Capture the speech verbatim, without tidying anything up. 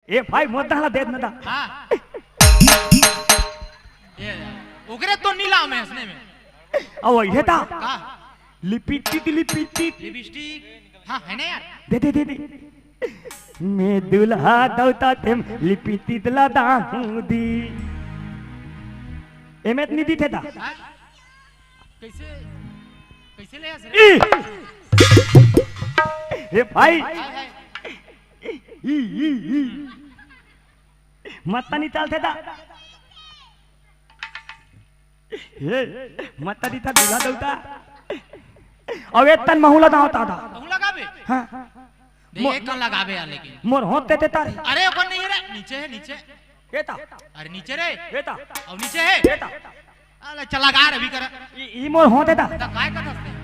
ए भाई, मोर दाला दे न दा। हाँ। ये, ओकरे तो नीला में, इसने में। अब वही था। का? लिपिटित, लिपिटित। लिपस्टिक। हाँ, है ना यार? दे, दे, दे, दे। मैं दुल्हा दौता तेम लिपिटित ला दाहूं दी। एमेत नहीं दिखे था। हाँ? कैसे, कैसे ले हंस रहे? ई! ए भाई। हाय, हाय। ई, ई, ई। मत्ता नहीं चलते था। हे, मत्ता नहीं था, दूल्हा दौता। अब एक तन महूला दावता था। कहूँ लगाबे? हाँ। देख, मो-, एक कन लगाबे यार, लेकिन। मोर होते ते तारे। अरे, ओकर नहीं है रे, नीचे है, नीचे। ये ता। अरे, नीचे रे। ये ता। अब नीचे है। ये ता। अरे, चला गा रे, अभी कर। ई, ई मोर होते ता। तो काय कर सकते हैं?